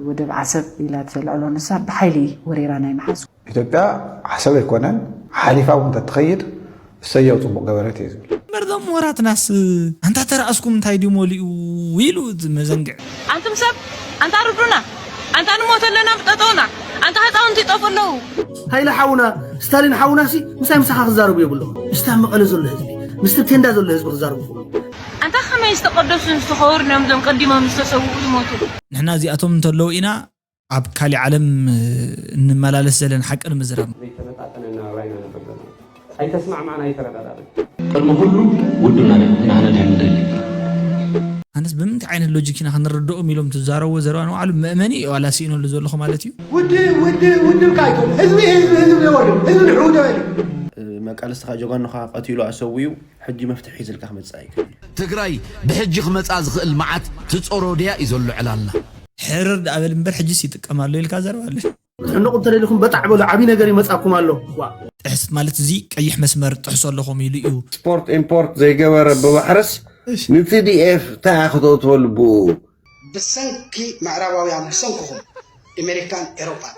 ወደብ ዓሰብ ኢላ ተልዕሎ ንሳ ብሓይሊ ወሪራ ናይ ምሓዝ። ኢትዮጵያ ዓሰብ ኣይኮነን ሓሊፋ እውን እንተትኸይድ እሰየው ጽቡቕ ገበረት እየ ዝብል። እምበር እዞም ምሁራትናስ ኣንታ ተረኣስኩም እንታይ ድዩ መሊኡ ኢሉ መዘንግዕ። ኣንቱም ሰብ ኣንታ ርዱና፣ ኣንታ ንሞት ኣለና ብጠጠውና፣ ኣንታ ህፃውንቲ ይጠፉ ኣለዉ። ሃይለ ሓውና፣ ስታሊን ሓውናሲ ምሳይ ምሳኻ ክዛረቡ የብሎም። ምስታ መቐለ ዘሎ ህዝቢ፣ ምስቲ ቴንዳ ዘሎ ህዝቢ ክዛረቡ ይኽእሉ። ኣንታ ከመይ ዝተቐደሱን ዝተኸበሩን እዮም እዞም ቀዲሞም ዝተሰውኡ ዝሞቱ። ንሕና እዚኣቶም እንተለዉ ኢና ኣብ ካሊእ ዓለም እንመላለስ ዘለና ሓቂ ንምዝራብ። ዘይተመጣጠነ ኣነባብራ ኢና ንነብር ዘለና። ኣይተስማዕማዕና ኣይተረዳዳእና። ቅድሚ ኩሉ ውድብና ንሕና ድሕን ንደሊ። ኣነስ ብምንታይ ዓይነት ሎጂክ ኢና ክንርድኦም ኢሎም ትዛረብዎ ዘረባ ንባዕሉ መእመኒ እዩ ዋላ ስኢነሉ ዘለኹ ማለት እዩ። ውድብ ውድብ ውድብ ካይቶ ህዝቢ ህዝቢ ህዝቢ የወርድ ህዝቢ ንሕው ደበል እዩ። መቃልስቲ ከኣ ጀጋኑኻ ቀቲሉ ኣሰዊኡ ሕጂ መፍትሒ ሒዝልካ ክመጽእ ኣይክእልን እዩ። ትግራይ ብሕጂ ክመጽኣ ዝኽእል መዓት ትጾሮ ድያ እዩ ዘሎ ዕላልና። ሕርር ደኣ በል እምበር ሕጅስ ይጥቀም ኣሎ ኢልካ ዘረባ ኣሎ። ክትሕነቑ እንተደሊኹም በጣዕ በሉ ዓብዪ ነገር ይመጻኩም ኣሎ። ዋእ። ጥሕስት ማለት እዚ ቀይሕ መስመር ጥሕሶ ኣለኹም ኢሉ እዩ። ስፖርት ኢምፖርት ዘይገበረ ብማሕረስ ንቲዲኤፍ እንታይ ክትእትወሉ ብኡ። ብሰንኪ ምዕራባውያን ብሰንክኹም ኤሜሪካን ኤሮጳን።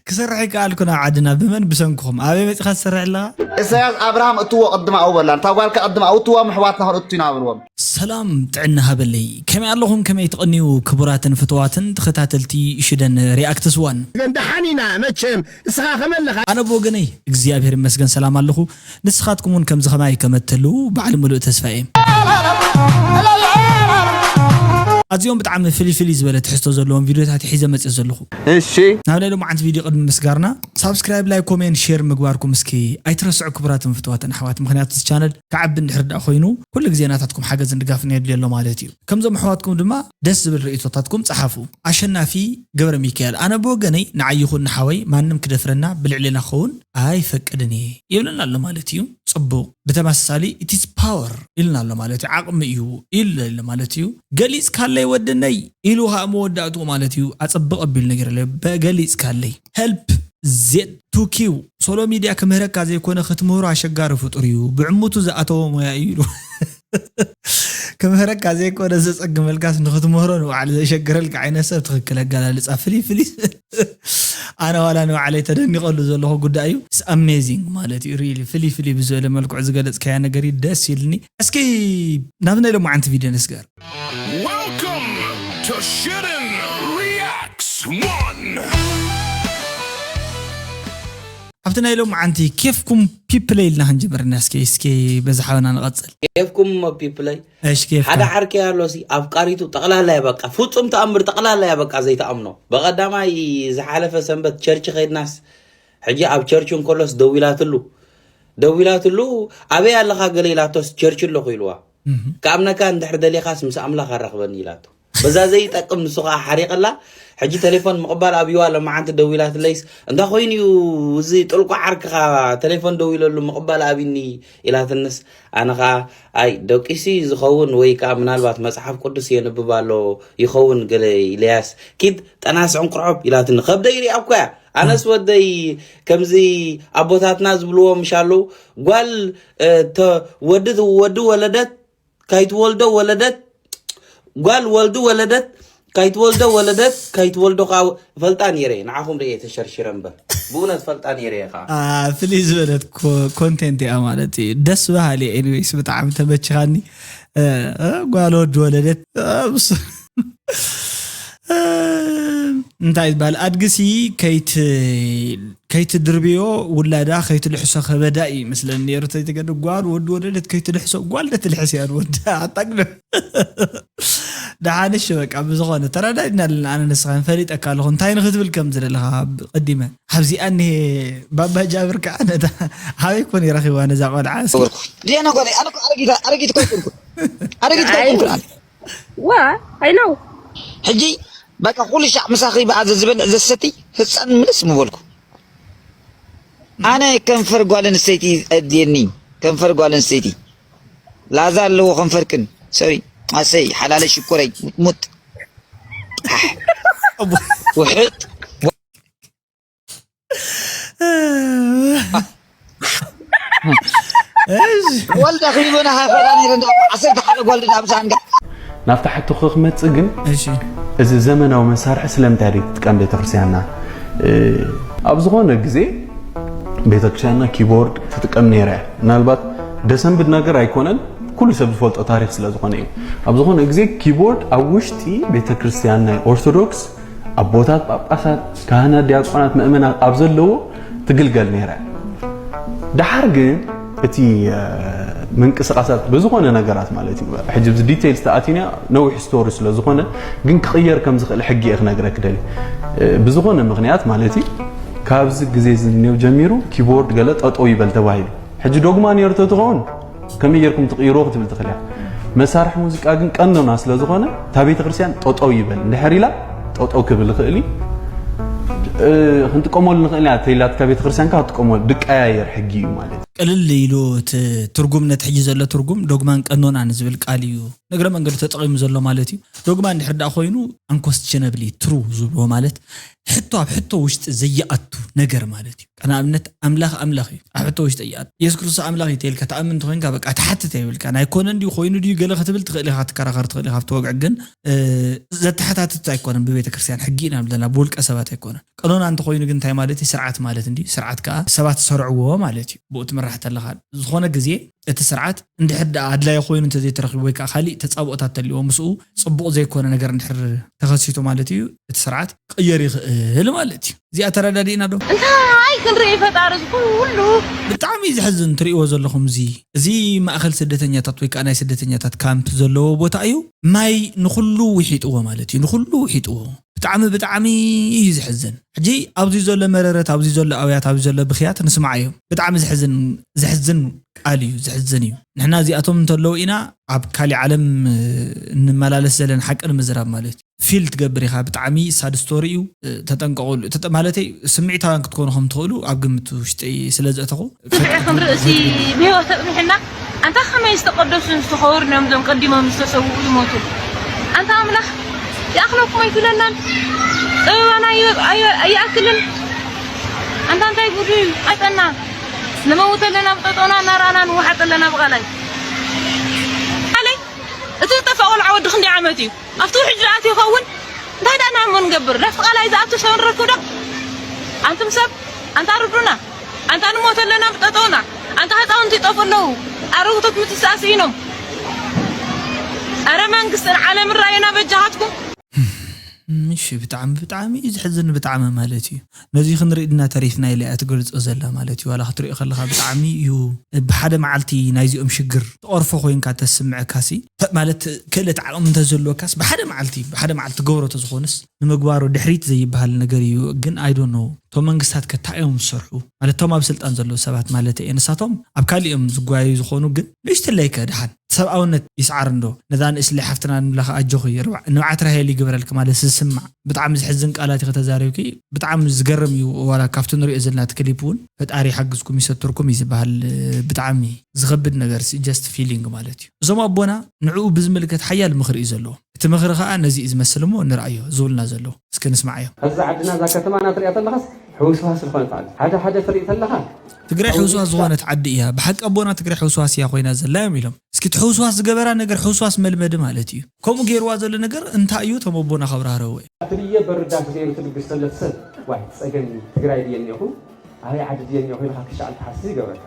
ክሰርሕ ይከኣልኩን ኣብ ዓድና ብመን ብሰንክኹም ኣበይ መጺኻ ትሰርሕ ኣለኻ? ኢሳያስ ኣብርሃም እትዎ ቅድም ኣብኡ በላ እታ ጓልካ ቅድም ኣብኡ እትዎም ኣሕዋትና ክንእቱ ኢና በልዎም። ሰላም ጥዕና ሃበለይ ከመይ ኣለኹም ከመይ ትቕንዩ ክቡራትን ፍትዋትን ተኸታተልቲ ሽደን ሪኣክትስ ዋን። ግን ደሓን ኢና መቸም ንስኻ ከመይ ኣለኻ? ኣነ ብወገነይ እግዚኣብሔር ይመስገን ሰላም ኣለኹ ንስኻትኩም እውን ከምዚ ኸማይ ከመትህልዉ ባዕሊ ምሉእ ተስፋ እየ። ኣዝዮም ብጣዕሚ ፍልይ ፍልይ ዝበለ ትሕዝቶ ዘለዎም ቪድዮታት ሒዘ መፅእ ዘለኹ። እሺ። ናብ ናይ ሎማዓንቲ ቪድዮ ቅድሚ ምስጋርና ሳብስክራይብ፣ ላይክ፣ ኮሜንት፣ ሼር ምግባርኩም እስኪ ኣይትረስዑ ክቡራትን ፍትዋትን ኣሕዋት፣ ምኽንያቱ እዚ ቻነል ክዓቢ እንድሕር ደኣ ኮይኑ ኩሉ ግዜ ናታትኩም ሓገዝን ድጋፍን የድልዮ ኣሎ ማለት እዩ። ከምዞም ኣሕዋትኩም ድማ ደስ ዝብል ርእይቶታትኩም ጸሓፉ። ኣሸናፊ ገብረሚካኤል ኣነ ብወገነይ ንዓይ ይኹን ንሓወይ ማንም ክደፍረና ብልዕሌና ክኸውን ኣይፈቅድን እየ ይብለና ኣሎ ማለት እዩ። ጽቡቕ። ብተመሳሳሊ it is power ኢልና ኣሎ ማለት እዩ። ዓቕሚ እዩ ኢሉ ኣሎ ማለት እዩ። ገሊጽካለይ ወድነይ ኢሉ ከዓ መወዳእትኡ ማለት እዩ። ኣጸብቕ ኣቢሉ ነገር ኣሎ። ገሊጽካለይ። Help Z two Q ሶሎ ሚድያ ክምህረካ ዘይኮነ ክትምህሮ ኣሸጋሪ ፍጡር እዩ። ብዕሙቱ ዝኣተወ ሞያ እዩ ኢሉ። ክምህረካ ዘይኮነ ዘጸግመልካስ ንኽትምህሮ ንባዕሉ ዘሸግረልካ ዓይነት ሰብ ትኽክል ኣገላልጻ ፍልይ ፍልይ ኣነ ዋላ ንባዕለይ ተደኒቐሉ ዘለኹ ጉዳይ እዩ ኣሜዚንግ ማለት እዩ ሪሊ ፍልይ ፍልይ ብዝበለ መልክዑ ዝገለጽካያ ነገር እዩ ደስ ኢልኒ እስኪ ናብ ናይ ሎማዓንቲ ቪድዮ ንስገር Welcome to Shitten Reacts one ኣብቲ ናይ ሎማዓንቲ ኬፍኩም ፒፕለይ ኢልና ክንጅምር ኢና እስኪ እስኪ በዚ ሓበና ንቐጽል ኬፍኩም እሞ ፒፕለይ እሺ ኬፍካ ሓደ ዓርከይ ኣሎ ሲ ኣፍቃሪቱ ጠቕላላ እያ በቃ ፍጹም ተኣምር ጠቕላላ እያ በቃ ዘይተኣምኖ በቐዳማይ ዝሓለፈ ሰንበት ቸርች ኸይድናስ ሕጂ ኣብ ቸርች እንከሎስ ደዊላትሉ ደዊላትሉ ኣበይ ኣለኻ ገለ ኢላቶስ ቸርች ኣለኹ ኢልዋ ክኣምነካ እንድሕር ደሊኻስ ምስ ኣምላኽ ኣራኽበኒ ኢላቶ በዛ ዘይጠቅም ንሱ ከዓ ሓሪቕላ ሕጂ ቴሌፎን ምቕባል ኣብይዋ ለማዓንቲ ደዊላትለይስ እንታይ ኮይኑ እዩ እዚ ጥልቁ ዓርክኻ ቴሌፎን ደዊለሉ ምቕባል ኣብኒ ኢላትንስ ኣነ ከዓ ኣይ ደቂሲ ዝኸውን ወይ ከዓ ምናልባት መፅሓፍ ቅዱስ የንብብ ኣሎ ይኸውን ገለ ኢለያስ ኪድ ጠናስ ዕንቁርዖብ ኢላትኒ ከብደ ይሪኣ እኮ እያ ኣነስ ወደይ ከምዚ ኣቦታትና ዝብልዎ ምሻለዉ ጓል ወዲ ወዲ ወለደት ካይትወልዶ ወለደት ጓል ወልዱ ወለደት ካይትወልዶ ወለደት ካይትወልዶ ከዓ ፈልጣ ነይረ ንዓኹም ርየ ተሸርሽረ እምበር ብእውነት ፈልጣ ነይረ እየ ከዓ ፍልይ ዝበለት ኮንቴንት እያ ማለት እዩ ደስ በሃሊ ኤኒዌይስ ብጣዕሚ ተመችኻኒ ጓል ወዲ ወለደት እንታይ ይባል ኣድግሲ ከይት ከይትድርብዮ ውላዳ ከይትልሕሶ ከበዳ እዩ ይመስለኒ ነይሩ ተይትገድ ጓል ወዲ ወለደት ከይትልሕሶ ጓል ደ ትልሕስ እያ ንወዳ ኣጣግደ ደሓንሽ በቃ ብዝኾነ ተረዳድና ኣለና ኣነ ንስኻ ፈሊጠካ ኣለኹ እንታይ ንክትብል ከም ዝደለኻ ቀዲመ ኣብዚኣ እኒሄ ባባ ጃብር ከዓ ነታ ኣበይ ኮን ይረኺባ ነዛ ቆልዓ ድያ ነጎነ ኣነ ኣረጊት ኣረጊት ኮንኩ ኣረጊት ኮንኩ ዋ ኣይ ነው ሕጂ በቃ ኩሉ ሻዕ ምሳኺ ብኣ ዘዝበልዕ ዘሰቲ ህፃን ምልስ ምበልኩ ኣነ ከንፈር ጓል ኣንስተይቲ ኣድልየኒ ከንፈር ጓል ኣንስተይቲ ላዛ ኣለዎ ከንፈርክን ሰሪ ኣሰይ ሓላለይ ሽኮረይ ሙጥ ውሕጥ ወልደ ክይበና ሃፈራ ነይረ እንዳ ዓሰርተ ሓደ ጓልዲ ናብ ዛንጋ ናብታ ሕቶኺ ክመጽእ ግን እሺ እዚ ዘመናዊ መሳርሒ ስለምንታይ ድዩ ትጥቀም ቤተክርስትያንና? ኣብ ዝኾነ ግዜ ቤተክርስትያንና ኪቦርድ ትጥቀም ነይራ እያ። ምናልባት ደሰንብድ ነገር ኣይኮነን፣ ኩሉ ሰብ ዝፈልጦ ታሪክ ስለ ዝኾነ እዩ። ኣብ ዝኾነ ግዜ ኪቦርድ ኣብ ውሽጢ ቤተክርስትያን ናይ ኦርቶዶክስ ኣቦታት፣ ጳጳሳት፣ ካህናት፣ ዲያቆናት፣ ምእመናት ኣብ ዘለዎ ትግልገል ነይራ። ድሓር ግን እቲ ምንቅስቃሳት ብዝኾነ ነገራት ማለት እዩ፣ ሕጂ ዚ ዲቴይልስ ተኣቲና ነዊሕ ስቶሪ ስለ ዝኾነ፣ ግን ክቕየር ከም ዝኽእል ሕጊ እየ ክነግረክ ደሊ። ብዝኾነ ምኽንያት ማለት እዩ፣ ካብዚ ግዜ ዝንየው ጀሚሩ ኪቦርድ ገለ ጠጠው ይበል ተባሂሉ። ሕጂ ዶግማ ነይሩ ተትኸውን ከመይ ጌርኩም ትቕይርዎ ክትብል ትኽእል እያ። መሳርሒ ሙዚቃ ግን ቀኖና ስለ ዝኾነ እታ ቤተ ክርስቲያን ጠጠው ይበል እንድሕር ኢላ ጠጠው ክብል ይኽእል እዩ። ክንጥቀመሉ ንኽእል ኢና ተይላትካ ቤተ ክርስቲያን ክትጥቀመሉ ድቀያየር ሕጊ እዩ ማለት እዩ። ቅልል ኢሉ እቲ ትርጉም ነቲ ሕጂ ዘሎ ትርጉም ዶግማን ቀኖናን ዝብል ቃል እዩ እግረ መንገዱ ተጠቒሙ ዘሎ ማለት እዩ። ዶግማ እንድሕር ደኣ ኮይኑ unquestionably true ዝብልዎ ማለት ሕቶ ኣብ ሕቶ ውሽጢ ዘይኣቱ ነገር ማለት እዩ። ንኣብነት ኣምላኽ ኣምላኽ እዩ ኣብ ሕቶ ውሽጢ ኣይኣቱ። የሱስ ክርስቶስ ኣምላኽ እዩ ተይልካ ትኣምን እንተኾይንካ በቃ ትሓትት ኣይብልካን። ኣይኮነን ድዩ ኮይኑ ድዩ ገለ ክትብል ትኽእል ኢኻ ክትከራኸር ትኽእል ኢኻ ኣብቲ ወግዒ ግን ዘተሓታትት ኣይኮነን። ብቤተ ክርስቲያን ሕጊ ኢና ዘለና ብውልቀ ሰባት ኣይኮነን። ቀኖና እንተኾይኑ ግን እንታይ ማለት እዩ? ስርዓት ማለት እንድዩ። ስርዓት ከዓ ሰባት ዝሰርዕዎ ማለት እዩ። ብኡ ትምራሕ ተለኻ ዝኾነ ግዜ እቲ ስርዓት እንድሕር ደኣ ኣድላዪ ኮይኑ እንተዘይተረኺቡ ወይ ከዓ ካሊእ ተፃብኦታት ተልዎ ምስኡ ፅቡቕ ዘይኮነ ነገር እንድሕር ተኸሲቱ ማለት እዩ እቲ ስርዓት ክቕየር ይኽእል ማለት እዩ። እዚኣ ተረዳዲእና ዶ? እንታይ ክንርኢ ፈጣሪ እዚ ኩሉ ብጣዕሚ እዩ ዘሕዝን ትርእይዎ ዘለኹም እዚ እዚ ማእኸል ስደተኛታት ወይ ከዓ ናይ ስደተኛታት ካምፕ ዘለዎ ቦታ እዩ። ማይ ንኹሉ ውሒጥዎ ማለት እዩ። ንኹሉ ውሒጥዎ። ብጣዕሚ ብጣዕሚ እዩ ዘሕዝን። ሕጂ ኣብዚ ዘሎ መረረት፣ ኣብዚ ዘሎ ኣውያት፣ ኣብዚ ዘሎ ብኽያት ንስማዓዮ። ብጣዕሚ ዘሕዝን ዘሕዝን ቃል እዩ፣ ዘሕዝን እዩ። ንሕና እዚኣቶም እንተለዉ ኢና ኣብ ካሊእ ዓለም እንመላለስ ዘለና ሓቂ ንምዝራብ ማለት እዩ። ፊል ትገብር ኢኻ። ብጣዕሚ ሳድ ስቶሪ እዩ። ተጠንቀቑሉ። ተጠ- ማለተይ ስምዒታውያን ክትኮኑ ከም ትኽእሉ ኣብ ግምት ውሽጢ ስለ ዘእተኹ ስርዒ ክንርኢ ሲ ብህይወት ተጥሚሕና ኣንታ ከመይ ዝተቀደሱን ዝተኸበሩን እዮም እዞም ቀዲሞም ዝተሰውኡ ዝሞቱ ኣንታ ኣምላኽ ይኣኽለኩም ኣይትብለናን ጥበባና ኣይኣክልን ኣንታ እንታይ ጉዱ እዩ ኣይጠና ንመውት ኣለና ብጠጠውና እናረኣና ንወሓጥ ኣለና ብቓላይ ኣለ እቲ ዝጠፍኣ ቆልዓ ወዲ ክንደይ ዓመት እዩ ኣብቲ ውሕጅ ደኣ ይኸውን እንታይ ደኣ ናሞ ንገብር ናብቲ ቃላይ ዝኣቱ ሰብ ንረክብ ዶ ኣንቱም ሰብ ኣንታ ርዱና ኣንታ ንሞት ኣለና ብጠጠውና ኣንታ ህፃውንቲ ይጠፉ ኣለዉ ኣረግቶት ምትሳእ ስኢኖም ኣረ መንግስትን ዓለምን ራዩና በጃኻትኩም እሺ ብጣዕሚ ብጣዕሚ እዩ ዘሕዝን ብጣዕሚ ማለት እዩ ነዚ ክንርኢ ድና ተሪፍና ኢለ እያ ትገልፆ ዘላ ማለት እዩ ዋላ ክትሪኦ ከለካ ብጣዕሚ እዩ ብሓደ መዓልቲ ናይዚኦም ሽግር ትቐርፎ ኮይንካ ተስምዐካ ሲ ማለት ክእለት ዓቕሚ እንተዘለወካስ ብሓደ መዓልቲ ብሓደ መዓልቲ ትገብሮ ተዝኾንስ ንምግባሩ ድሕሪት ዘይበሃል ነገር እዩ ግን I don't know እቶም መንግስታት ከ እንታይ እዮም ዝሰርሑ ማለት እቶም ኣብ ስልጣን ዘለዉ ሰባት ማለት እየ ንሳቶም ኣብ ካሊእ እዮም ዝጓየዩ ዝኾኑ ግን ንእሽትለይ ከ ድሓን ሰብኣውነት ይስዓር እንዶ ነዛ ንእስለይ ሓፍትና ንብላ ከ ኣጆኺ ንብዓት ራሄል ይግበረልኪ ማለት ዝስማዕ ብጣዕሚ ዝሕዝን ቃላት ኢኺ ተዛሪብኪ ብጣዕሚ ዝገርም እዩ ዋላ ካብቲ ንሪኦ ዘለና እቲ ክሊፕ እውን ፈጣሪ ይሓግዝኩም ይሰትርኩም እዩ ዝበሃል ብጣዕሚ ዝኸብድ ነገር just feeling ማለት እዩ እዞም ኣቦና ንዕኡ ብዝምልከት ሓያል ምኽሪ እዩ ዘለዎ እቲ ምኽሪ ከዓ ነዚ እዩ ዝመስል እሞ ንርኣዮ ዝብልና ዘለዉ እስኪ ንስማዓዮ እዛ ዓድና እዛ ከተማና ትሪኣ ተለኻስ ሕውስዋስ ዝኾነት ዓዲ ሓደ ሓደ ትርኢ ተለኻ ትግራይ ሕውስዋስ ዝኾነት ዓዲ እያ ብሓቂ ኣቦና ትግራይ ሕውስዋስ እያ ኮይና ዘላ እዮም ኢሎም እስኪ እቲ ሕውስዋስ ዝገበራ ነገር ሕውስዋስ መልመዲ ማለት እዩ ከምኡ ገይርዋ ዘሎ ነገር እንታይ እዩ እቶም ኣቦና ከብራህረዎ እዩ ትብየ በርዳፍ ዘይሩ ትልግስ ተለት ሰብ ዋይ ፀገም ትግራይ ድየ እኒኹ ኣበይ ዓዲ ድየ እኒኹ ኢልካ ክሻዕል ትሓስብ ይገብረካ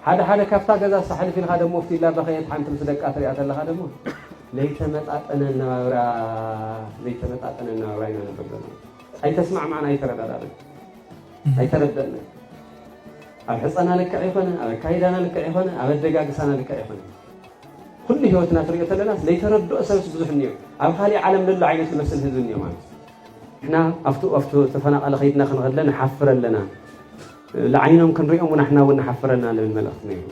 ሓደ ሓደ ካብታ ገዛ ሳሕልፍ ኢልካ ደሞ ፍትላ በኸየት ሓንቲ ምስ ደቃ ትሪኣ ተለኻ ደሞ ለይተመጣጠነ ኣነባብራ ለይተመጣጠነ ኣነባብራ ኢና ነበር ዘለና ኣይተስማዕማዕና ኣይተረዳዳእና ኣይተረደእና ኣብ ሕፀና ልክዕ ይኾነ ኣብ ኣካይዳና ልክዕ ይኾነ ኣብ ኣደጋግሳና ልክዕ ይኾነ ኩሉ ህይወትና ትሪኦ ተለናስ ለይተረድኦ ሰብስ ብዙሕ እኒኦ ኣብ ካሊእ ዓለም ለሎ ዓይነት ዝመስል ህዝቢ እኒኦ ማለት ንሕና ኣብቱ ኣብቱ ተፈናቐለ ከይድና ክንኸድለ ንሓፍር ኣለና ላዓይኖም ክንሪኦም እውን ኣሕና እውን ንሓፍር ኣለና ልብል መልእኽቲ ነይሩ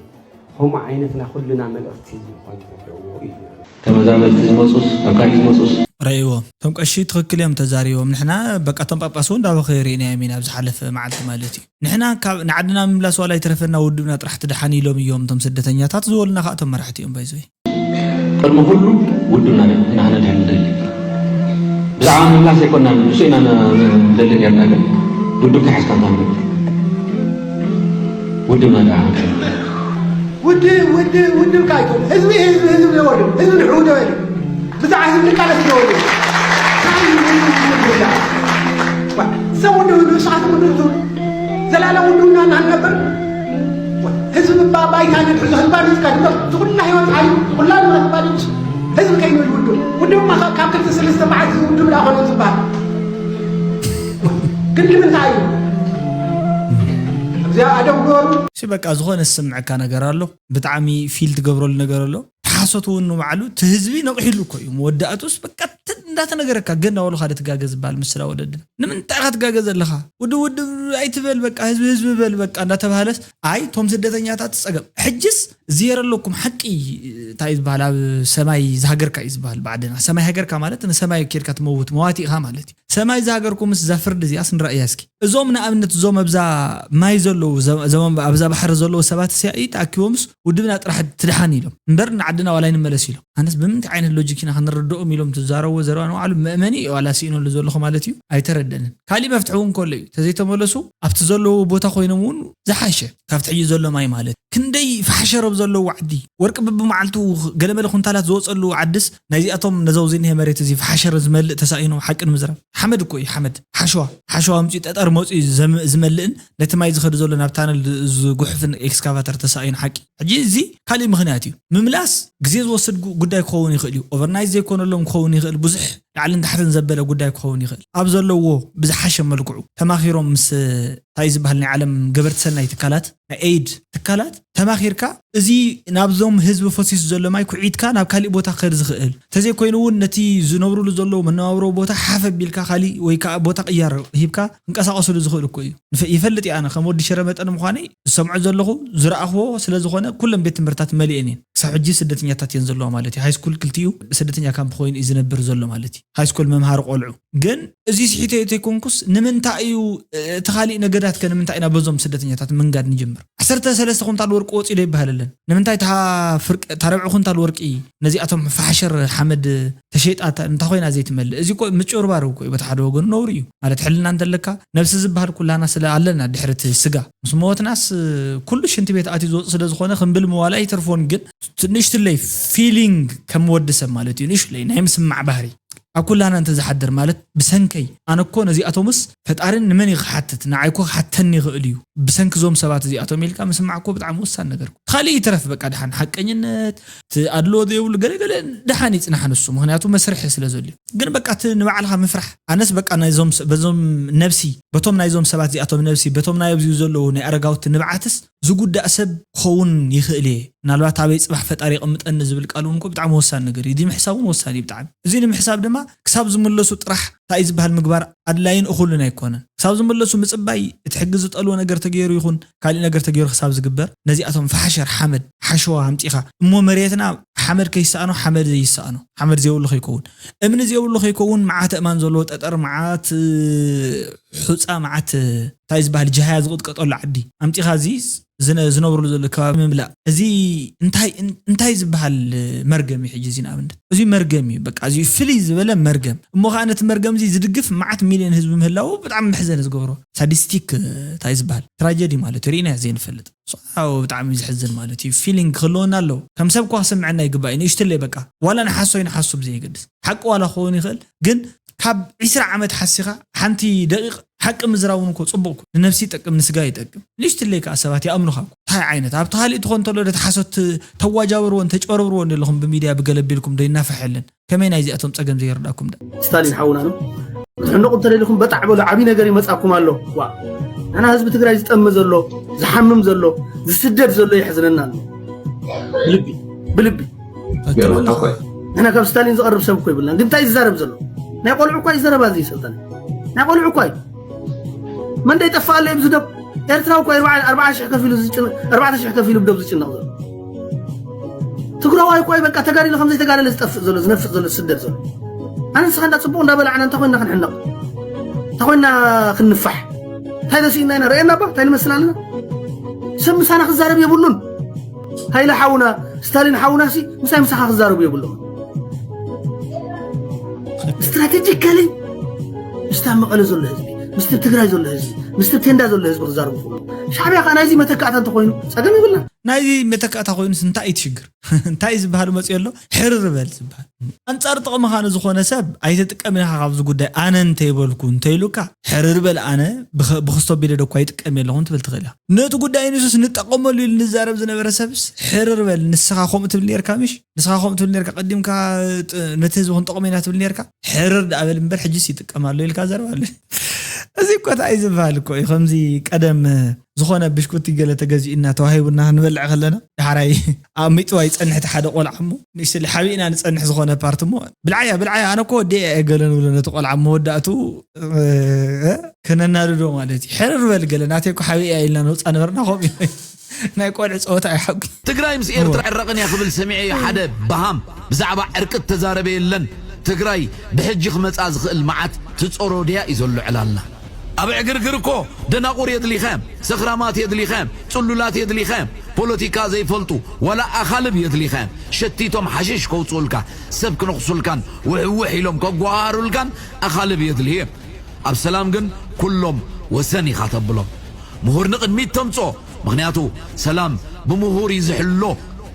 ከምኡ ዓይነት ናይ ኩልና መልእኽቲ ክኾን ዘለዎ እዩ ተመዛበልቲ ዝመፁስ ኣብ ካሊእ ዝመፁስ ረእይዎ እቶም ቀሺ ትኽክል እዮም ተዛሪቦም ንሕና በቃ እቶም ጳጳስ እውን እንዳበኸዩ ርኢናዮም ኢና ኣብ ዝሓለፈ መዓልቲ ማለት እዩ ንሕና ካብ ንዓድና ምምላስ ዋላ ኣይትረፈና ውድብና ጥራሕ ትድሓን ኢሎም እዮም እቶም ስደተኛታት ዝበሉና ከዓ እቶም መራሕቲ እዮም ባይዘይ ቅድሚ ኩሉ ውድብና ኢና ክነድሕን ንደሊ። ብዛዕባ ምምላስ ኣይኮናን ንሱ ኢና ንደሊ ነርና ግን ውድብካ ሒዝካ ንታ ንገብር ውድብና ደኣ ውድብ ውድብ ውድብካ ኣይኮን ህዝቢ ህዝቢ ህዝቢ ነበሩ ህዝቢ ንሕውዶ በሉ ብዛዕባ ህዝቢ ንቃለስ ነበሩ ሰብ ውድብ ንስኻት ውድብ ትብሉ ዘላለም ውድብና እናንነብር ህዝቢ ባይታ ነድሕዞ ህዝባ ነፅካ ድሎ ዝኩላ ህይወት ዓዩ ኩላ ንረኽባ ድምፂ ህዝቢ ከይኑ ውድብ ውድብማ ካብ ክልተ ሰለስተ መዓልቲ ውድብ ዳ ኮነ ዝበሃል ግን ንምንታይ እዩ እዚኣ ኣደው ገበሩ ሲ በቃ ዝኾነ ዝስምዐካ ነገር ኣሎ ብጣዕሚ ፊል ትገብረሉ ነገር ኣሎ ሓሶት እውን ንባዕሉ እቲ ህዝቢ ነቂሕሉ እኮ እዩ መወዳእቱስ በቃ እንዳተነገረካ ግን ናበሉ ካደ ትጋገ ዝበሃል ምስላ ወለድና ንምንታይ ኢኻ ትጋገ ዘለኻ ውድብ ውድብ ኣይትበል በቃ ህዝቢ ህዝቢ በል በቃ እንዳተባሃለስ ኣይ ቶም ስደተኛታት ጸገም ሕጅስ ዝየረለኩም ሓቂ እንታይ ዝበሃል ኣብ ሰማይ ዝሃገርካ እዩ ዝበሃል ብዓድና ሰማይ ሃገርካ ማለት ንሰማይ ኬድካ ትመውት መዋቲ ኢኻ ማለት እዩ ሰማይ ዝሃገርኩምስ እዛ ፍርዲ እዚኣስ ንረእያ እስኪ እዞም ንኣብነት እዞም ኣብዛ ማይ ዘለዉ ኣብዛ ባሕሪ ዘለዉ ሰባት ሲያኢ ተኣኪቦምስ ውድብና ጥራሕ ትድሓን ኢሎም እምበር ንዓድና ዋላ ይንመለስ ኢሎም ኣነስ ብምንታይ ዓይነት ሎጂክ ኢና ክንርድኦም ኢሎም ትዛረብዎ ዘረባ ንባዕሉ መእመኒ ዋላ ስኢነሉ ዘለኹ ማለት እዩ ኣይተረደንን ካሊእ መፍትሒ እውን ከሎ እዩ ተዘይተመለሱ ኣብቲ ዘለዉ ቦታ ኮይኖም እውን ዝሓሸ ካብቲ ሕጂ ዘሎ ማይ ማለት ክንደይ ፋሕሸረብ ዘለዎ ዓዲ ወርቂ ብብመዓልቱ ገለመለ ኩንታላት ዝወፀሉ ዓድስ ናይዚኣቶም ነዘው ዝኒሀ መሬት እዚ ፋሕሸረ ዝመልእ ተሳኢኖም ሓቂ ንምዝራብ ሓመድ እኮ እዩ ሓመድ ሓሸዋ ሓሸዋ ኣምፅኡ ጠጠር መፅኡ ዝመልእን ነቲ ማይ ዝኸዱ ዘሎ ናብ ታነል ዝጉሕፍን ኤክስካቫተር ተሳኢኑ ሓቂ ሕጂ እዚ ካሊእ ምኽንያት እዩ ምምላስ ግዜ ዝወስድ ጉዳይ ክኸውን ይኽእል እዩ ኦቨርናይት ዘይኮነሎም ክኸውን ይኽእል ብዙሕ ላዕልን ታሕትን ዘበለ ጉዳይ ክኸውን ይኽእል ኣብ ዘለዎ ብዝሓሸ መልክዑ ተማኺሮም ምስ እንታይ ዝበሃል ናይ ዓለም ገበርቲ ሰናይ ትካላት ናይ ኤይድ ትካላት ተማኺርካ እዚ ናብዞም ህዝቢ ፈሲሱ ዘሎ ማይ ኩዒትካ ናብ ካሊእ ቦታ ክኸድ ዝኽእል እንተዘይኮይኑ እውን ነቲ ዝነብሩሉ ዘለዉ መነባብሮ ቦታ ሓፍ ኣቢልካ ካሊእ ወይ ከዓ ቦታ ቅያር ሂብካ ክንቀሳቀስሉ ዝኽእል እኮ እዩ ይፈልጥ እየ ኣነ ከም ወዲ ሽረ መጠን ምዃነይ ዝሰምዖ ዘለኹ ዝረኣኽዎ ስለዝኾነ ኩለን ቤት ትምህርታት መሊኤን እየን ክሳብ ሕጂ ስደተኛታት እየን ዘለዋ ማለት እዩ ሃይስኩል ክልቲኡ ስደተኛ ካምፕ ኮይኑ እዩ ዝነብር ዘሎ ማለት እዩ ሃይስኩል መምሃሪ ቆልዑ ግን እዚ ስሒተ ተይኮንኩስ ንምንታይ እዩ እቲ ካሊእ ነገዳት ከ ንምንታይ ኢና በዞም ስደተኛታት ምንጋድ ንጅምር ዓሰርተ ሰለስተ ኩንታል ወርቂ ወፂኡ ዶ ይበሃለለን ንምንታይ ታረብዒ ኩንታል ወርቂ ነዚኣቶም ፋሕሸር ሓመድ ተሸይጣ እንታይ ኮይና ዘይትመልእ እዚ ኮ ምጭርባር እኮ እዩ በቲ ሓደ ወገኑ ነውሪ እዩ ማለት ሕልና እንተለካ ነብሲ ዝበሃል ኩላና ስለ ኣለና ድሕርቲ ስጋ ምስ ሞትናስ ኩሉ ሽንቲ ቤት ኣትዩ ዝወፅ ስለ ዝኾነ ክንብል ምዋላ ይተርፎን ግን ንእሽትለይ ፊሊንግ ከም ወዲ ሰብ ማለት እዩ ንእሽለይ ናይ ምስማዕ ባህሪ ኣብ ኩላና እንተ ዝሓድር ማለት ብሰንከይ ኣነ እኮ ነዚኣቶምስ ፈጣርን ንመን እዩ ክሓትት ንዓይ እኮ ክሓተኒ ይኽእል እዩ ብሰንኪ ዞም ሰባት እዚኣቶም ኢልካ ምስማዕ እኮ ብጣዕሚ ወሳን ነገር ካሊእ ይትረፍ በቃ ድሓን ሓቀኝነት ኣድሎ ዘይብሉ ገለገለ ድሓን ይፅናሕ ንሱ ምክንያቱ መስርሒ ስለ ዘልዩ ግን በቃ እቲ ንባዕልካ ምፍራሕ ኣነስ በቃ ናይዞም በዞም ነብሲ በቶም ናይዞም ሰባት እዚኣቶም ነብሲ በቶም ናይ ኣብዚኡ ዘለዉ ናይ ኣረጋውቲ ንብዓትስ ዝጉዳእ ሰብ ክኸውን ይኽእል እየ ምናልባት ኣበይ ፅባሕ ፈጣሪ የቐምጠኒ ዝብል ቃል እውን ብጣዕሚ ወሳኒ ነገር እዩ እዚ ምሕሳብ እውን ወሳኒ እዩ ብጣዕሚ እዚ ንምሕሳብ ድማ ክሳብ ዝምለሱ ጥራሕ እንታይ ዝበሃል ምግባር ኣድላይን እኹልን ኣይኮነን ክሳብ ዝምለሱ ምፅባይ እቲ ሕጊ ዝጠልዎ ነገር ተገይሩ ይኹን ካሊእ ነገር ተገይሩ ክሳብ ዝግበር ነዚኣቶም ፋሕሸር ሓመድ ሓሸዋ ኣምፂኻ እሞ መሬትና ሓመድ ከይሰኣኖ ሓመድ ዘይሰኣኖ ሓመድ ዘይብሉ ከይከውን እምኒ ዘይብሉ ከይከውን መዓት እማን ዘለዎ ጠጠር መዓት ሑፃ መዓት እንታይ ዝበሃል ጃህያ ዝቕጥቀጠሉ ዓዲ ኣምፂኻ እዚ ዝነብርሉ ዘሎ ከባቢ ምምላእ እዚ እንታይ ዝበሃል መርገም እዩ ሕጂ እዚ ንኣብነት እዚ መርገም እዩ በቃ እዚ ፍልይ ዝበለ መርገም እሞ ከዓ ነቲ መርገም እዚ ዝድግፍ መዓት ሚልዮን ህዝቢ ምህላዉ ብጣዕሚ መሕዘኒ ዝገብሮ ሳዲስቲክ እንታይ ዝበሃል ትራጀዲ ማለት ርኢና ዘይንፈልጥ ብጣዕሚ ዘሕዝን ማለት እዩ ፊሊንግ ክህልወና ኣለዎ ከም ሰብ እኳ ክስምዐና ይግባእ እዩ ንእሽትለይ በቃ ዋላ ንሓሶ ይንሓሱ ብዘየገድስ ሓቂ ዋላ ክኸውን ይኽእል ግን ካብ ዒስራ ዓመት ሓሲኻ ሓንቲ ደቂቕ ሓቂ ምዝራብ እውን እኮ ፅቡቅ እኮ ንነብሲ ይጠቅም ንስጋ ይጠቅም ንእሽትለይ ከዓ ሰባት ይኣምኑኻ እኮ እንታይ ዓይነት ኣብቲ ካሊእ ትኾን ተሎ ዶ ተሓሶት ተዋጃብርዎን ተጭበርብርዎን ዘለኹም ብሚድያ ብገለ ቢልኩም ዶ ይናፈሐለን ከመይ ናይዚኣቶም ጸገም ዘይርዳኩም ዳ ስታሊን ሓውና ነው ክትሕነቁ እንተደሊኹም በጣዕ በሉ ዓብይ ነገር ይመጻኩም ኣሎ ዋ ኣና ህዝቢ ትግራይ ዝጠሚ ዘሎ ዝሓምም ዘሎ ዝስደድ ዘሎ ይሕዝነና ኣሎ ብልቢ ብልቢ ንሕና ካብ ስታሊን ዝቐርብ ሰብ እኮ ይብልና ግን እንታይ ዝዛረብ ዘሎ ናይ ቆልዑ እኳ ይዘረባ እዚ ሰልጠነ ናይ ቆልዑ እኳ እዩ መን ደይጠፋ ኣሎ እዩ ዝደብ ኤርትራዊ እኳ ኣርባዓ ሽሕ ከፊሉ ዝጭነቕ ኣርባዕተ ሽሕ ከፊሉ ብደብ ዝጭነቕ ዘሎ ትግራዋይ እኳ በቃ ተጋዲሉ ከም ዘይተጋደለ ዝጠፍእ ዘሎ ዝነፍእ ዘሎ ዝስደድ ዘሎ ኣነ ንስኻ እንዳ ፅቡቕ እንዳበላዕና እንታይ ኮይና ክንሕነቕ እንታይ ኮይና ክንንፋሕ እንታይ ተስኢና ኢና ርእየና ባ እንታይ ንመስል ኣለና ሰብ ምሳና ክዛረብ የብሉን ሃይለ ሓውና ስታሊን ሓውና ሲ ምሳይ ምሳኻ ክዛረቡ የብሎም ስትራቴጂካሊ ምስታ መቐለ ዘሎ ህዝቢ ምስቲ ትግራይ ዘሎ ህዝቢ፣ ምስቲ ቴንዳ ዘሎ ህዝቢ ክዛረቡ ከሎ፣ ሻዕብያ ከዓ ናይዚ መተካእታ እንተኮይኑ ጸገም የብልና። ናይዚ መተካእታ ኮይኑስ እንታይ እዩ እቲ ሽግር? እንታይ እዩ ዝበሃል መፅዮ ኣሎ? ሕርር በል ዝበሃል። ኣንጻር ጥቕምኻ ንዝኾነ ሰብ ኣይትጥቀም ኢኻ ካብዚ ጉዳይ፣ ኣነ እንተይበልኩ እንተይሉካ፣ ሕርር በል፣ ኣነ ብኸ-፣ ብክስቶ ቢለ ደኳ ይጥቀም የለኹን ትብል ትኽእል ኢኻ። ነቲ ጉዳይ ንሱስ ንጠቐመሉ ኢሉ ንዛረብ ዝነበረ ሰብስ፣ ሕርር በል፣ ንስኻ ከምኡ ትብል ነርካ ምሽ? ንስኻ ከምኡ ትብል ነርካ፣ ቀዲምካ ጥ-፣ ነቲ ህዝቢ ክንጠቕሞ ኢና ትብል ነርካ? ሕርር ደኣ በል እምበር ሕጂስ ይጥቀም ኣሎ ኢልካ ዘረባ ኣሎ። እዚ እኮ እንታይ ዝበሃል እኮ እዩ። ከምዚ ቀደም ዝኾነ ብሽኩቲ ገለ ተገዚኡና ተዋሂቡና ክንበልዕ ከለና፣ ዳሕራይ ኣብ ሚጥዋ ይጸንሕ እቲ ሓደ ቆልዓ እሞ፣ ንእሽተይ ሓቢእና ንጸንሕ ዝኾነ ፓርት እሞ፣ "ብልዓያ፣ ብልዓያ፣ ኣነ እኮ ወዲአ እየ" ገለ ንብሎ ነቲ ቆልዓ መወዳእቱ፣ እ፣ ከነናድዶ ማለት እዩ። ሕርር በል ገለ፣ ናተይ እኮ ሓቢእያ ኢልና ነውጻ ነበርና፣ ከምኡ እዩ። ናይ ቆልዑ ጸወታ እዩ ሓቂ። ትግራይ ምስ ኤርትራ እወ። ዕረቕን እያ ክብል ሰሚዐ እየ። ሓደ በሃም ብዛዕባ ዕርቂ እተዛረበ የለን። ትግራይ ብሕጂ ክመጻ ዝኽእል መዓት ትጾሮ ድያ እዩ ዘሎ ዕላልና። ኣብ ዕግርግር እኮ ደናቑር የድሊኻዮም፣ ሰኽራማት የድሊኻዮም፣ ጽሉላት የድሊኻዮም፣ ፖለቲካ ዘይፈልጡ ዋላ ኣኻልብ የድሊኻዮም። ሸቲቶም ሓሽሽ ከውጽኡልካ፣ ሰብ ክነኽሱልካን ውሕውሕ ኢሎም ከጓሃሩልካን ኣኻልብ የድልዮም። ኣብ ሰላም ግን ኩሎም ወሰን ኢኻ ተብሎም። ምሁር ንቕድሚት ተምጽኦ፣ ምኽንያቱ ሰላም ብምሁር እዩ ዝሕሎ።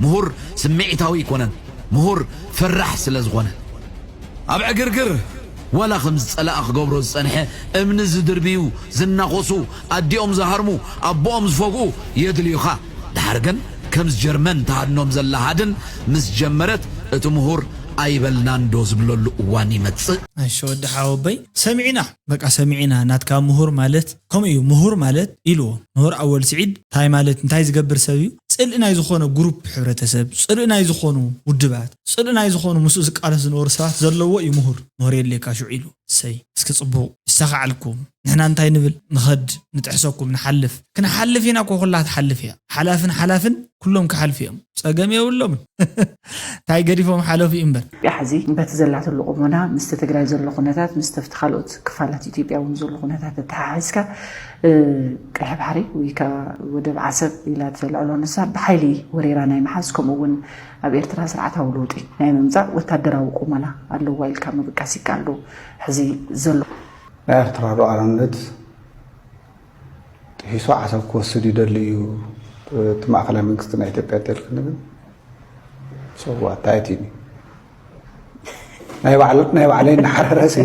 ምሁር ስምዒታዊ ኣይኮነን፣ ምሁር ፈራሕ ስለ ዝኾነ። ኣብ ዕግርግር ዋላ ከም ዝጸላኣ ክገብሮ ዝጸንሐ፣ እምኒ ዝድርብዩ፣ ዝናኾሱ፣ ኣዲኦም ዝሃርሙ፣ ኣቦኦም ዝፈግኡ የድልዩኻ። ደሓር ግን ከምዚ ጀርመን ተሃድኖም ዘላ ሃድን ምስ ጀመረት፣ እቲ ምሁር ኣይበልናን ዶ ዝብለሉ እዋን ይመጽእ። ኣሾ ወዲ ሓወቦይ፣ ሰሚዕና፣ በቃ ሰሚዕና። ናትካ ምሁር ማለት ከምኡ እዩ። ምሁር ማለት ኢልዎ፣ ምሁር ኣወል ስዒድ እንታይ ማለት፣ እንታይ ዝገብር ሰብ እዩ? ጽልኢ ናይ ዝኾነ ግሩፕ ሕብረተሰብ፣ ጽልኢ ናይ ዝኾኑ ውድባት፣ ጽልኢ ናይ ዝኾኑ ምስኡ ዝቃለስ ዝነበሩ ሰባት ዘለዎ እዩ ምሁር። ምሁር የድልየካ ሽዑ ኢሉ። እሰይ፣ እስኪ ጽቡቕ፣ ይሰኻዓልኩም። ንሕና እንታይ ንብል? ንኸድ፣ ንጥሕሰኩም፣ ንሓልፍ። ክንሓልፍ ኢና እኮ፣ ኩላ ትሓልፍ እያ። ሓላፍን ሓላፍን ኩሎም ክሓልፉ እዮም። ጸገም የብሎምን። እንታይ ገዲፎም ሓለፉ እዩ እምበር። ኢትዮጵያ ሕዚ በቲ ዘላትሉ ቁመና ምስቲ ትግራይ ዘሎ ኩነታት፣ ምስቲ ኣብቲ ካልኦት ክፋላት ኢትዮጵያ እውን ዘሎ ኩነታት ተተሓሒዝካ፣ እ፣ ቀይሕ ባሕሪ ወይ ከዓ ወደብ ዓሰብ ኢላ እተልዕሎ ንሳ ብሓይሊ ወሪራ ናይ ምሓዝ፣ ከምኡ እውን ኣብ ኤርትራ ስርዓታዊ ለውጢ ናይ ምምጻእ ወታደራዊ ቁመና ኣለዋ ኢልካ ምብጋስ ይከኣል ዶ? ሕዚ ዘሎ ናይ ኤርትራ ሉዓላውነት ጥሒሱ ዓሰብ ክወስድ ይደሊ እዩ እቲ ማእኸላይ መንግስቲ ናይ ኢትዮጵያ እንተልክኒ ግን፣ so what? እንታይ እቲ ናይ ባዕል-፣ ናይ ባዕለይ እናሓረረሲ፣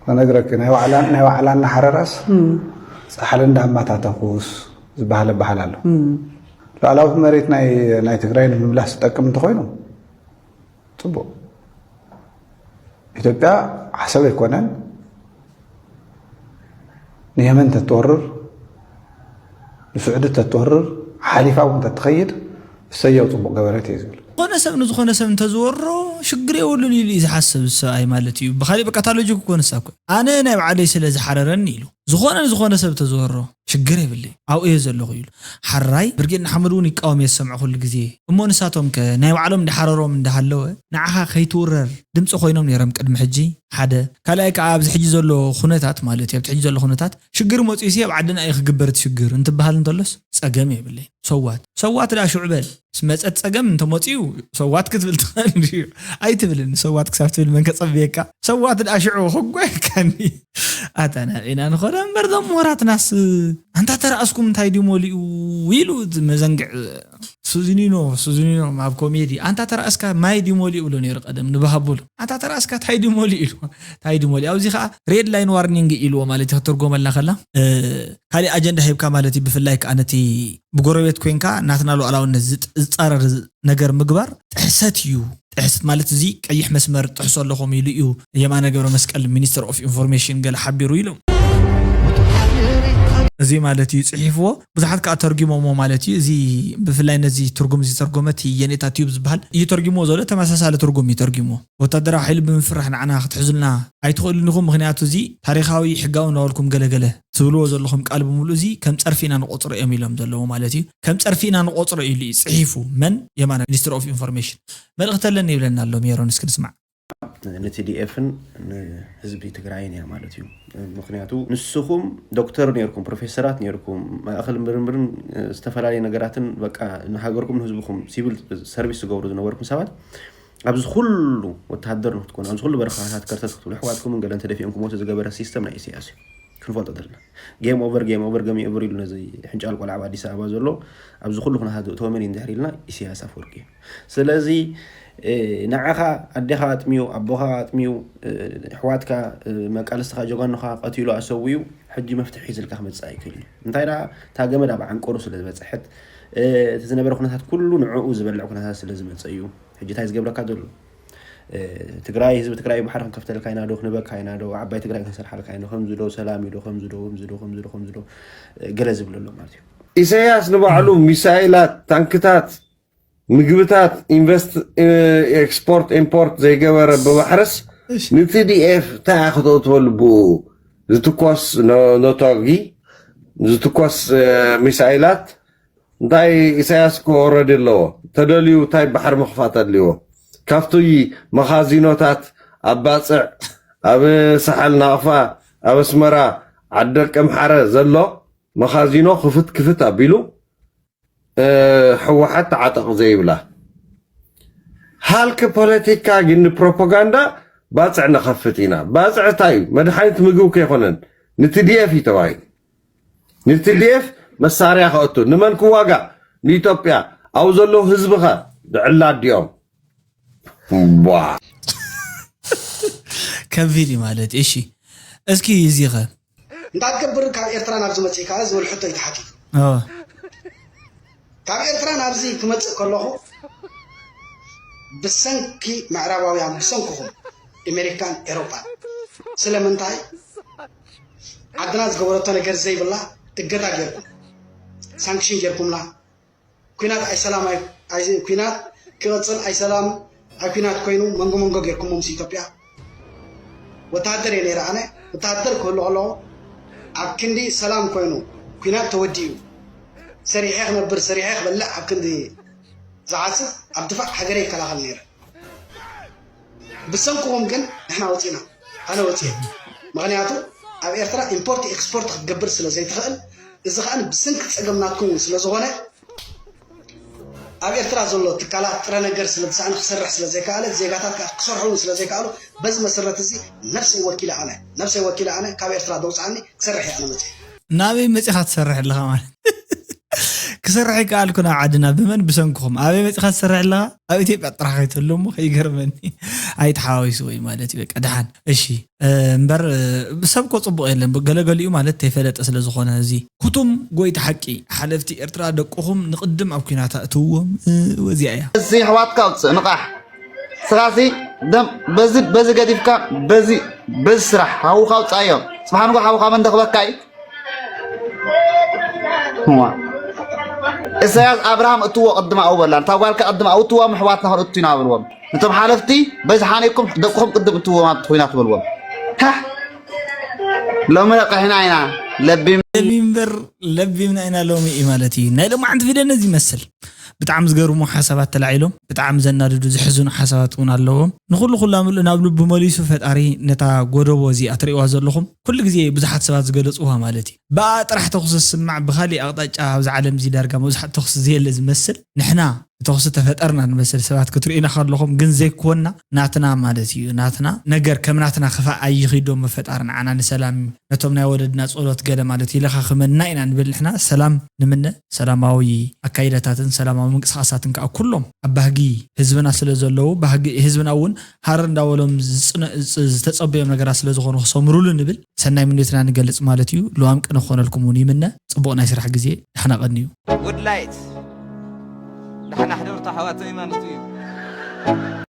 ክነግረኪ፣ ናይ ባዕላ፣ ናይ ባዕላ እናሓረረስ ጻሕሊ እንዳማታተኹስ ዝበሃል በሃል ኣሎ። ሉዓላዊት መሬት ናይ፣ ናይ ትግራይ ንምምላስ ዝጠቅም እንተኾይኑ፣ ጽቡቕ። ኢትዮጵያ ዓሰብ ኣይኮነን፣ ንየመን ተትወርር፣ ንስዑዲ ተትወርር፣ ሓሊፋ እውን ተትኸይድ፣ እሰየው፣ ጽቡቕ ገበረት እየ ዝብል። ዝኾነ ሰብ ንዝኾነ ሰብ እንተዝወሮ ሽግር የብሉን ኢሉ እዩ ዝሓስብ ሰብኣይ ማለት እዩ። ብኻሊእ በቃ እታ ሎጂክ እኮ ንሳ እኮ፣ ኣነ ናይ ባዕለይ ስለ ዝሓረረኒ ኢሉ፣ ዝኾነ ንዝኾነ ሰብ ተዝወሮ ሽግር የብለይ፣ ኣብኡ እየ ዘለኹ ኢሉ። ሓራይ ብርጌድ ንሓመዱ እውን ይቃወም እየ ዝሰምዖ ኩሉ ግዜ። እሞ ንሳቶም ከ ናይ ባዕሎም እንዳሓረሮም እንዳሃለወ ንዓኻ ከይትውረር ድምፂ ኮይኖም ነይሮም ቅድሚ ሕጂ ሓደ። ካልኣይ ከዓ ኣብዚ ሕጂ ዘሎ ኩነታት ማለት እዩ፣ ኣብቲ ሕጂ ዘሎ ኩነታት ሽግር መፂኡ ሲ ኣብ ዓድና እዩ ክግበር እቲ ሽግር እንትበሃል እንተሎስ ጸገም የብለይ። ሰዋት፣ ሰዋት ዳ ሽዑ በል። ምስ መጸት ጸገም እንተመጺኡ ሰዋት ክትብል ትኽእል ድዩ? ኣይትብልን። ሰዋት ክሳብ ትብል መን ከጸብየካ? ሰዋት ዳ ሽዑ ክጓየካኒ። ኣታ ናበይና ንኸዶ እምበር፣ እዞም ምሁራትናስ ኣንታ ተረኣስኩም እንታይ ድዩ መሊኡ ኢሉ መዘንግዕ ሱዚኒኖ፣ ሱዚኒኖ ኣብ ኮሜዲ ኣንታ ተረኣስካ ማይ ድዩ መሊኡ ብሎ ነይሩ ቀደም ንባሃቡሉ። ኣንታ ተረኣስካ ታይ ድዩ መሊኡ ኢሉ። ታይ ድዩ መሊኡ? ኣብዚ ኸዓ ሬድ ላይን ዋርኒንግ ኢልዎ ማለት እዩ ክትርጎመልና ከላ። እ፣ ካሊእ ኣጀንዳ ሂብካ ማለት እዩ። ብፍላይ ከዓ ነቲ ብጎረቤት ኮይንካ ናትና ሉዓላውነት ዝጥ-፣ ዝጻረር ዝ-፣ ነገር ምግባር ጥሕሰት እዩ። ጥሕሰት ማለት እዚ ቀይሕ መስመር ጥሕሶ ኣለኹም ኢሉ እዩ የማነ ገብረ መስቀል ሚኒስተር ኦፍ ኢንፎርሜሽን ገለ ሓቢሩ ኢሉ። እዚ ማለት እዩ ጽሒፍዎ። ብዙሓት ከዓ ተርጊሞሞ ማለት እዩ። እዚ ብፍላይ ነዚ ትርጉም እዚ ተርጎመ እቲ የኔታ ቲዩብ ዝበሃል እዩ ተርጊሞ ዘሎ። ተመሳሳሊ ትርጉም እዩ ተርጊሞ። ወታደራዊ ሓይሊ ብምፍራሕ ንዓና ክትሕዙልና ኣይትኽእሉን ኢኹም፣ ምኽንያቱ እዚ ታሪኻዊ ሕጋዊ እናበልኩም ገለገለ ትብልዎ ዘለኹም ቃል ብምሉእ እዚ ከም ጸርፊ ኢና ንቆጽሮ እዮም ኢሎም ዘለዉ ማለት እዩ። ከም ጸርፊ ኢና ንቆጽሮ ኢሉ እዩ ጽሒፉ። መን? የማነ ሚኒስትሪ ኦፍ ኢንፎርሜሽን። መልእኽቲ ኣለኒ ይብለና ኣሎ ሜሮን፣ እስኪ ንስማዕ። ንቲዲኤፍን ንህዝቢ ትግራይን እያ ማለት እዩ። ምኽንያቱ ንስኹም ዶክተር ነርኩም፣ ፕሮፌሰራት ነርኩም፣ ማእኸል ምርምርን ዝተፈላለዩ ነገራትን በቃ ንሃገርኩም ንህዝብኹም ሲቪል ሰርቪስ ዝገብሩ ዝነበርኩም ሰባት ኣብዚ ኩሉ ወተሃደር ንክትኮኑ፣ ኣብዚ ኩሉ በረኻታት ከርተት ክትብሉ፣ ኣሕዋትኩምን ገለን ተደፊኦም ክሞቱ ዝገበረ ሲስተም ናይ ኢሳያስ እዩ። ክንፈልጦ ዘለና። ጌም ኦቨር፣ ጌም ኦቨር፣ ጌም ኦቨር ኢሉ ነዚ ሕንጫል ቆልዓ ኣብ ኣዲስ ኣበባ ዘሎ፣ ኣብዚ ኩሉ ኩነታት ዝእተወ መን እዩ እንድሕር ኢልና፣ ኢሳያስ ኣፈወርቂ እዩ። ስለዚ፣ እ፣ ንዓኻ ኣዴኻ ኣጥሚዩ፣ ኣቦኻ ኣጥሚዩ፣ እ፣ ኣሕዋትካ፣ እ፣ መቃልስትኻ ጀጋኑኻ ቀቲሉ ኣሰዊኡ፣ ሕጂ መፍትሒ ሒዝልካ ክመጽእ ኣይክእልን እዩ። እንታይ ደኣ፣ እታ ገመድ ኣብ ዓንቀሩ ስለ ዝበጽሐት፣ እ፣ እቲ ዝነበረ ኩነታት ኩሉ ንዕኡ ዝበልዕ ኩነታት ስለ ዝመጸ እዩ። ሕጂ እንታይ ዝገብረካ ዘሎ? እ፣ ትግራይ፣ ህዝቢ ትግራይ ብሓደ ክንከፍተልካ ኢና ዶ፣ ክንበካ ኢና ዶ፣ ዓባይ ትግራይ ክንሰርሓልካ ኢና ዶ፣ ከምዚ ዶ፣ ሰላም እዩ ዶ፣ ከምዚ ዶ፣ ከምዚ ዶ፣ ከምዚ ዶ፣ ከምዚ ዶ፣ እ፣ ገለ ዝብል ኣሎ ማለት እዩ። ኢሳያስ ንባዕሉ ሚሳይላት፣ ታንክታት፣ ምግብታት፣ ኢንቨስት፣ እ፣ ኤክስፖርት ኢምፖርት ዘይገበረ ብባሕርስ ንቲዲኤፍ እንታይ እያ ክተእትወሉ ብኡ ዝትኮስ ነ-፣ ነቶጊ፣ ዝትኮስ፣ እ፣ ሚሳይላት እንታይ ኢሳያስ እኮ ኦልሬዲ ኣለዎ። ተደልዩ እንታይ ባሕሪ ምኽፋት ኣድልይዎ? ካብቲ መኻዚኖታት ኣብ ባጽዕ፣ ኣብ ሳሕል ናቕፋ፣ ኣብ ኣስመራ፣ ዓዲ ደቂ ኣምሓረ ዘሎ መኻዚኖ ክፍት ክፍት ኣቢሉ፣ እ፣ ህወሓት ተዓጠቕ ዘይብላ። ሃልኪ ፖለቲካ ግን ንፕሮፓጋንዳ ባጽዕ ንኸፍት ኢና። ባጽዕ እንታይ እዩ? መድሓኒት ምግቢ ከይኮነን ንቲዲኤፍ እዩ ተባሂሉ። ንቲዲኤፍ መሳርያ ከእቱ። ንመን ክዋጋእ? ንኢትዮጵያ። ኣብኡ ዘለዉ ህዝቢ ኸ? ብዕላ ኣዲኦም። ቧ። ከቢድ እዩ ማለት እዩ። እሺ፣ እስኪ እዚ ኸ እንታይ ትገብር ካብ ኤርትራ ናብ ዝመጽእ ከኣ ዝብል ሕቶ እዩ ተሓቲቱ። ካብ ኤርትራ ናብዚ ክመጽእ ከለኹ ብሰንኪ ምዕራባውያን፣ ብሰንክኹም፣ ኣሜሪካን ኤሮፓን፣ ስለምንታይ ዓድና ዝገበረቶ ነገር ዘይብላ እገዳ ጌርኩም፣ ሳንክሽን ጌርኩምላ። ኩናት ኣይሰላም ኣይ- ኣይ- ኩናት ክቐጽል ኣይሰላም ኣይ ኩናት ኮይኑ መንጎ መንጎ ጌርኩሞም ምስ ኢትዮጵያ። ወተሃደር እየ ነይረ ኣነ። ወተሃደር ክህሉ ከለኹ ኣብ ክንዲ ሰላም ኮይኑ ኩናት ተወዲኡ፣ ሰሪሐ ክነብር፣ ሰሪሐ ክበልዕ ኣብ ክንዲ ዝሓስብ ኣብ ድፋዕ ሃገረ ይከላኸል ነይረ። ብሰንክኹም ግን ንሕና ወፂና፣ ኣነ ወፂኤ። ምክንያቱ ኣብ ኤርትራ ኢምፖርት ኤክስፖርት ክትገብር ስለ ዘይትኽእል፣ እዚ ከዓ ብሰንኪ ፀገም ናትኩም እውን ስለ ዝኾነ ኣብ ኤርትራ ዘሎ ትካላት ጥረ ነገር ስለ ዝሰኣነ ክሰርሕ ስለ ዘይከኣለ፣ ዜጋታት ከዓ ክሰርሑ እውን ስለ ዘይከኣሉ፣ በዚ መሰረት እዚ ነብሰይ ወኪለ ኣነ ነብሰይ ወኪለ ኣነ ካብ ኤርትራ ደውፅኣኒ ክሰርሕ እየ ኣነ መፅኤ። ናበይ መፂኻ ትሰርሕ ኣለኻ ማለት ክሰርሕ ይከኣልኩ ናብ ዓድና ብመን ብሰንክኹም ኣበይ መፂኻ ትሰርሕ ኣለኻ ኣብ ኢትዮጵያ ጥራሕ ከይትህሉ እሞ ከይገርመኒ ኣይተሓዋዊሱ ወይ ማለት እዩ በቃ ደሓን እሺ እምበር ሰብ ኮ ፅቡቕ የለን ገለገሊኡ ማለት ተይፈለጠ ስለ ዝኾነ እዚ ኩቱም ጎይታ ሓቂ ሓለፍቲ ኤርትራ ደቅኹም ንቕድም ኣብ ኩናት ኣእትውዎም እዚኣ እያ እዚ ኣሕዋትካ ኣውፅእ ንቓሕ ስራሲ ደም በዚ በዚ ገዲፍካ በዚ በዚ ስራሕ ሓውካ ኣውፃዮ ፅባሕ ንጎ ሓውካ መን ደኽበካ እዩ ኢሳያስ ኣብርሃም እትዎ ቅድም ኣብኡ በላ እታ ጓልካ ቅድም ኣብኡ እትዎም ኣሕዋትና ክንእቱ ኢና በልዎም ነቶም ሓለፍቲ በዚ ሓኔኩም ደቅኹም ቅድም እትዎም ኣብቲ ኩናት በልዎም ሃህ ሎሚ ነቂሕና ኢና ለቢም ለቢምበር ለቢምና ኢና ሎሚ እዩ ማለት እዩ ናይ ሎማዓንቲ ቪድዮ ነዚ ይመስል ብጣዕሚ ዝገርሙ ሓሳባት ተላዒሎም ብጣዕሚ ዘናድዱ ዘሕዝኑ ሓሳባት እውን ኣለዎም ንኩሉ ኩላ ምልእ ናብ ልቡ መሊሱ ፈጣሪ ነታ ጎደቦ እዚኣ ትርእዋ ዘለኹም ኩሉ ግዜ ብዙሓት ሰባት ዝገለፅዋ ማለት እዩ ብኣ ጥራሕ ተኩሲ ዝስማዕ ብካሊእ ኣቅጣጫ ኣብዚ ዓለም እዚ ዳርጋ መብዛሕትኡ ተኩሲ ዘየለ ዝመስል ንሕና ተኹሲ ተፈጠርና ንመስል ሰባት ክትርእዩና ከለኹም ግን ዘይኮና ናትና ማለት እዩ ናትና ነገር ከም ናትና ክፋእ ኣይኺዶ መፈጣሪ ንዓና ንሰላም እዩ ነቶም ናይ ወለድና ጸሎት ገለ ማለት ይለኻኽመና ኢና ንብል ንሕና ሰላም ንምነ ሰላማዊ ኣካይዳታትን ሰላማዊ ምንቅስቃሳትን ከዓ ኩሎም ኣብ ባህጊ ህዝብና ስለ ዘለዉ ባህጊ ህዝብና እውን ሃረር እንዳበሎም ዝተጸበዮም ነገራት ስለ ዝኾኑ ክሰምሩሉ ንብል ሰናይ ምንዮትና ንገልጽ ማለት እዩ ልዋም ቅነ ክኾነልኩም እውን ይምነ ጽቡቕ ናይ ስራሕ ግዜ ዳሕና ቀንዩ Good night ደሓና ሕደሩ ተሓዋተይ ማለት እዩ